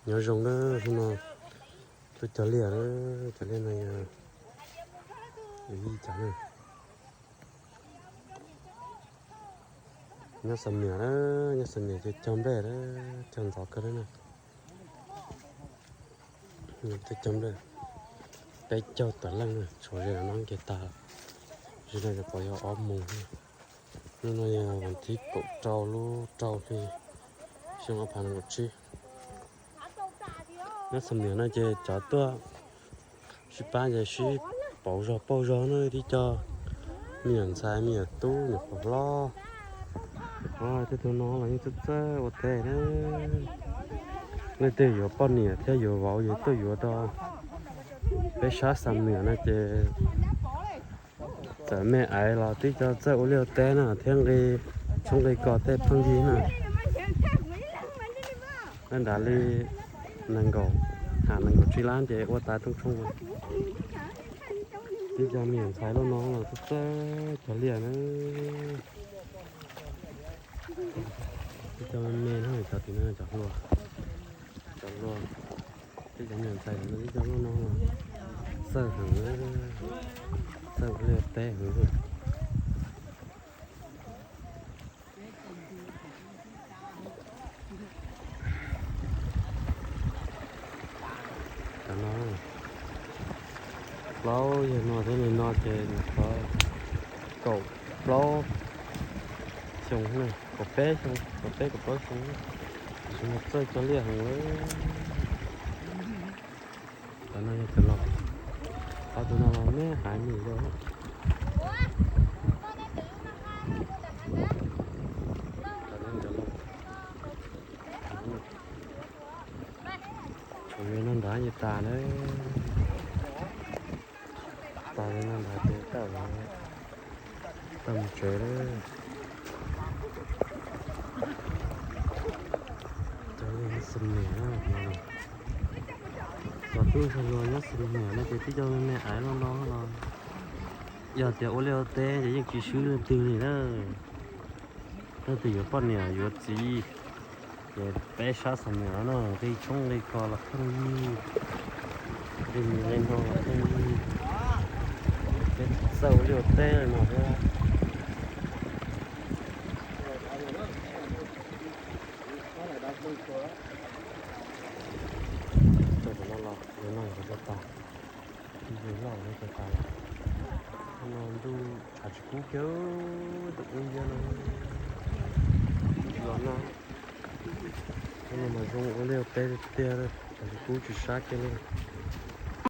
Nyob zoo na, hnub no tuaj cog liaj na, cov liaj no yog ib cov na. Nyob Xam Nuam na, nyob Xam Nuam ces cog nplej na, cog ntxov kawg na. Tuaj cog nplej, peb caug tawm leej na, tshuav ze no nce tag, ze no ces pom yog ob moos. Hnub no yog vas thib kaum rau lub rau hli, xyoo ob phav nees nkaum tsib. Nyob Xam Nuam no ces cov tuaj sib pab ces sib pauv zog pauj zog na, tib co me nyuam ntxhais me nyuam tub nyuam qhuav hlob. Tej tug no los yeej txawj txawj ua teb na. Leej twg yuav poj niam thiab yuav vauv yuav tuaj yuav rau peb sab Xam Nuam no ces txawm me aiv los tib co txawj ua liaj ua teb na thiab nqi tshoob nqi kos tej phooj ywg na. Nyob nrad li nees nkaum, ha nees nkaum tsib lab ces ua tas rooj tshoob. Tib co me nyuam ntxhais loj no los txawj txawj cog liaj na. Tib co me me no, cov tim no cov hluas, cov hluas. Tib co me nyuam ntxhais no tib co loj no los txawj heev, txawj ua liaj ua teb heev. Cov no plaub yawg no thiab nws no ces nws tau kaum plaub xyoo na, kaum peb xyoo, kaum peb kaum plaub xyoo, tiam sis mas txawj cog liaj heev lawm. Cov no yog cov laus, ob tug no los me haiv mis lawm. Cov no cov laus, tshuav yus no nrad ces tas lawm. Tas li no nrad ces tawm, tawm mus tsev lawm. Cov nyob Xam Nuam, cov tub ntxhais hluas nyob Xam Nuam no ces tib co me me aiv loj no los yog tias ua liaj ua teb ces yeej tsis swb leej twg li na. Leej twg yuav poj niam yuav txiv ces peb sab Xam Nuam no nqi tshoob nqi kos los pheej yig, nqi mus nqi no los pheej yig. Peb txawj ua liaj ua teb li no thiab. Cov no los no nws tsis tas, ib yam loj no tsis tas. No ntuj tshav tsis kub kiag, tus ub ntsia no, los no, no mas zoo ua liaj ua teb tiag tiag, tshav tsis kub tsis sab kiag li.